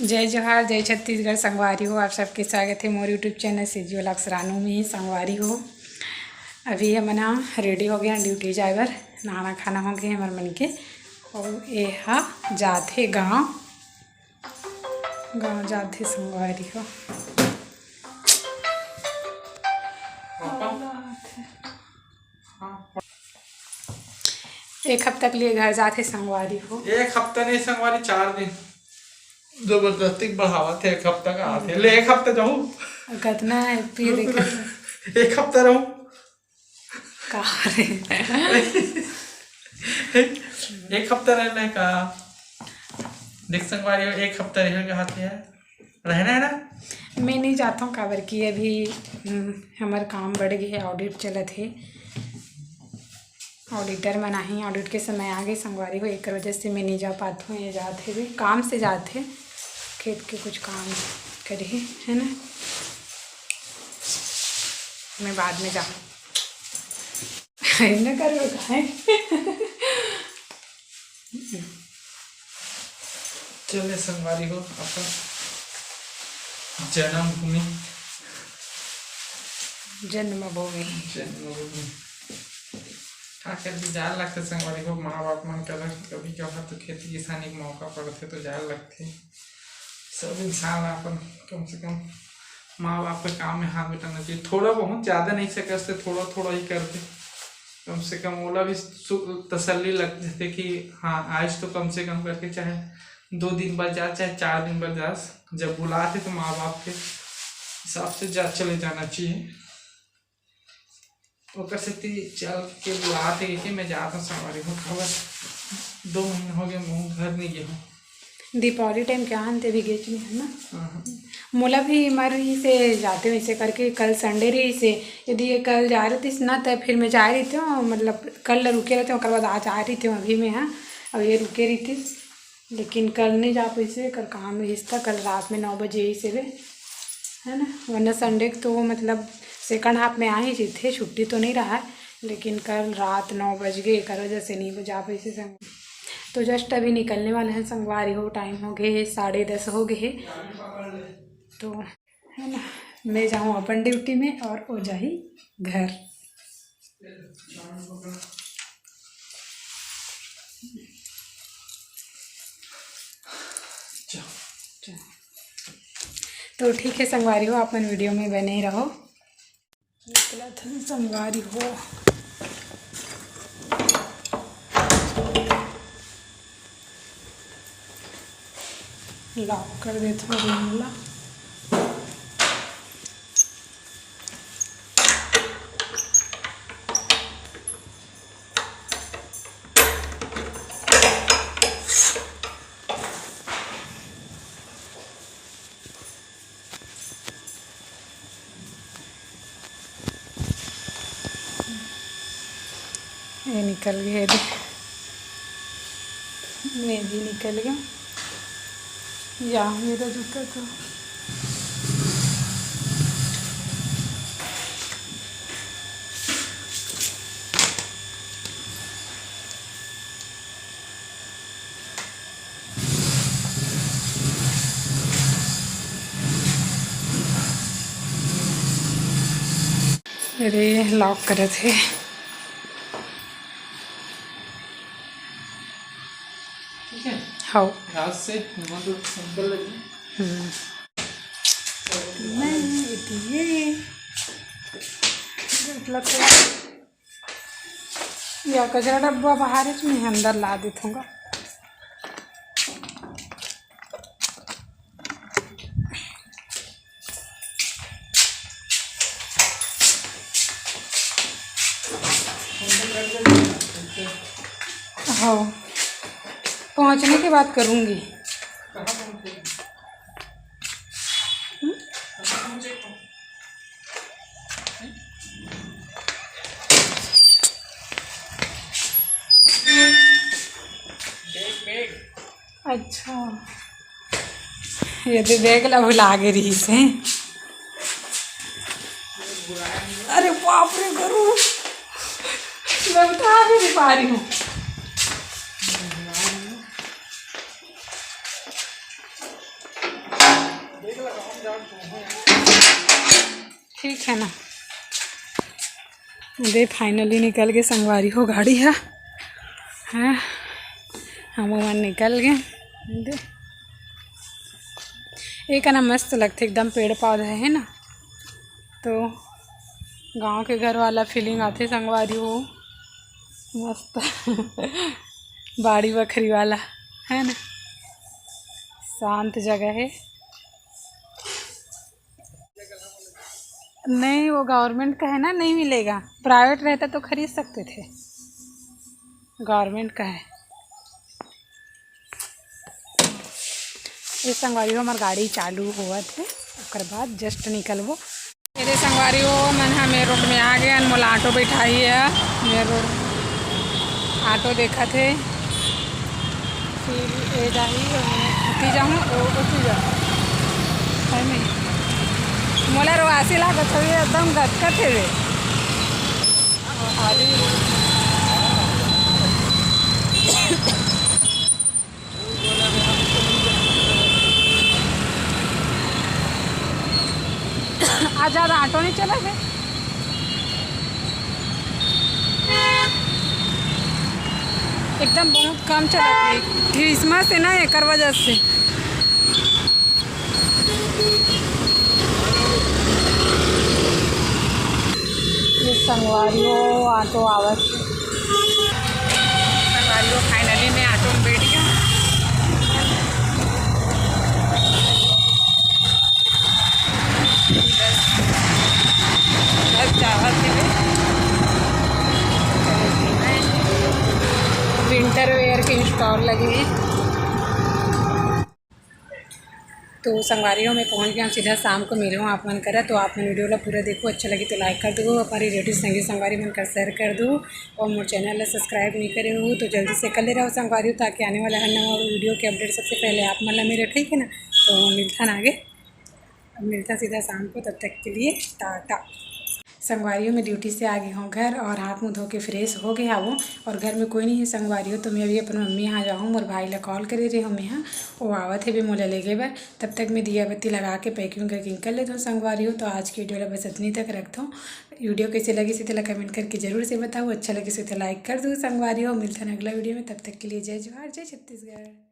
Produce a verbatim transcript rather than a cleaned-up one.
जय जोहार, जय छत्तीसगढ़ संगवारी हो। आप सबके स्वागत हे मोर YouTube channel CG Vlogs Ranu में। संगवारी हो, अभी हमन ह रेडी हो गए हैं ड्यूटी जाए बर। नहाना खाना हो गए हमर मन के। और ये हा जाथे गाँव, गाँव जाथे संगवारी हो। एक हफ्ता के लिए घर जाथे संगवारी हो। एक हफ्ता नहीं संगवारी, चार दिन। जबरदस्ती बढ़ावत हे, एक हफ्ता का आथे। ले, एक हफ्ता जाऊँ। कतना है, फिर देख। एक हफ्ता रहूँ। का रे? एक हफ्ता रहना है का? देख संगवारी हो, एक हफ्ता रहना का हाथ है। रहना है ना? मैं नहीं जाता हूँ, काबर कि अभी, हम्म, हमर काम बढ़ गए है, ऑडिट चलत है। ऑडिटर मन आही, ऑडिट के समय आ गए संगवारी हो, एकर वजह से मैं नहीं जा पात हूँ। ये जात हे भी, काम से जात हे, खेत के कुछ काम करिही, है ना। मैं बाद में जाऊँ। इन्हें कर लो काहे? चले संगवारी हो, अपन जन्मभूमि। जन्मभूमि। जन्मभूमि। का करबे, जाए लगथे संगवारी हो, माँ बाप मन करा कभी कभार तो खेती किसानी के मौका पड़थे तो जाए लगथे। सब इंसान ला अपन कम से कम माँ बाप के काम में हाथ बटाना चाहिए। थोड़ा बहुत, ज़्यादा नहीं सकस ते थोड़ा थोड़ा ही कर दे, कम से कम ओला भी सु-, तसल्ली लग जथे कि हाँ, आज तो कम से कम करके चाहे दो दिन बर जा, चाहे चार दिन बर जा, जब बुलाथे तो माँ बाप के हिसाब से जा, चले जाना चाहिए। ओकर सेती चल के बुलात हे कि मैं जात हूँ संगवारी हो, काबर दो महीना हो गया, मैं घर नहीं गया हूँ। दीपावली टाइम के आन ते भी गेच नहीं है ना। हाँ, हाँ। मोला भी मर रही से जाते वैसे करके, कल संडे रही से, यदि ये कल जा रही थी ना, तो फिर मैं जा रही थी, मतलब कल रुके रहते, ओकर बाद आज आ रही थी अभी मैं, हाँ, अब ये रुके रही थी। लेकिन कल नहीं जा पैसे, कल काम रहिस था, कल रात में नौ बजे ही से बे, है ना। वरना संडे के तो मतलब सेकंड हाफ में आ ही जीते, छुट्टी तो नहीं रहा है, लेकिन कल रात नौ बज गए, एकर वजह से नहीं जा पैसे संग। तो जस्ट अभी निकलने वाले हैं संगवारी हो, टाइम हो गए है, साढ़े दस हो गए है। तो है ना, मैं जाऊँ अपन ड्यूटी में और वो जाही घर। तो ठीक है संगवारी हो, अपन वीडियो में बने रहो। निकलत हन संगवारी हो। लॉक कर देथव रूम ला। ये निकल गए, ये दे। मैं भी निकल गया। या मेरा जूता तो। अरे, लॉक करत हे। ठीक है। हाँ। रात से नवा तो सिंपल लगी। हम्म। मैं ये मतलब या कचरा डब्बा बाहर है, मैं अंदर ला देथूँगा। हाँ, पहुँचने के बाद करूँगी। अच्छा, ये दे बैग ला भुला गे रहिस हे। अरे बाप रे गरू, मैं उठा भी नहीं पा रही हूँ। ठीक है ना, दे finally निकल गे संगवारी हो गाड़ी ह। हैं, हम मन निकल गे। दे, एक ना मस्त लगथे, एकदम पेड़ पौधा है ना, तो गांव के घर वाला feeling आथे संगवारी हो। मस्त बाड़ी बखरी वाला है ना, शांत जगह है। नहीं, वो government का है ना, नहीं मिलेगा। Private रहता तो खरीद सकते थे, government का है। ये संगवारी हो, हमार गाड़ी चालू होवत है, ओकर बाद just निकलबो। ये दे संगवारी हो, मन ह main road में आ गे, अन मोला auto बैठाही है main road। Auto देखत है, फिर ए जाही, ओती जाहूँ, ओ, ओती जाहूँ। है नहीं। मोला रोआसी लागत हवे, एकदम गदगद हवे। आज ज़्यादा auto नहीं चला है, एकदम बहुत कम चला है। Christmas है ना, एकर वजह से। ये संगवारी हो, auto आवत हे। संगवारी हो, finally मैं auto में बैठ गया। बस, बस जावत हे। Winter wear के stall लगे हे। तो संगवारी हो, मैं पहुँच गया हूँ, सीधा शाम को मिलूँ आप मन करा। तो आप मन video ला पूरा देखो, अच्छा लगी तो like कर दो, अपने relative संगी संगवारी मन कर share कर दो, और मोर channel ला subscribe नहीं करे हो तो जल्दी से कर ले रहो संगवारी हो, ताकि आने वाला हर नवा video के update सबसे पहले आप मन ला मिले, ठीक है ना। तो मिलता ना आगे, अब मिलता सीधा शाम को, तब तक के लिए टाटा। संगवारी हो, मैं duty से आ गे हूँ घर और हाथ मुँह धो के fresh हो गे हवं और घर में कोई नहीं है संगवारी हो, तो मैं अभी अपन मम्मी यहाँ जाहूँ। मोर भाई ला call करे रहे हूँ मैं, हाँ, वो आवत हे भी मोला लेगे बर। तब तक मैं दिया बत्ती लगा के packing वैकिंग कर लेता हूँ संगवारी हो। तो आज की video ला बस इतनी तक रखता हूँ। Video कैसे लगी से तेला comment करके जरूर से बताओ, अच्छा लगे से तो like कर दो संगवारी हो। मिलता है अगला video में, तब तक के लिए जय जोहार, जय छत्तीसगढ़।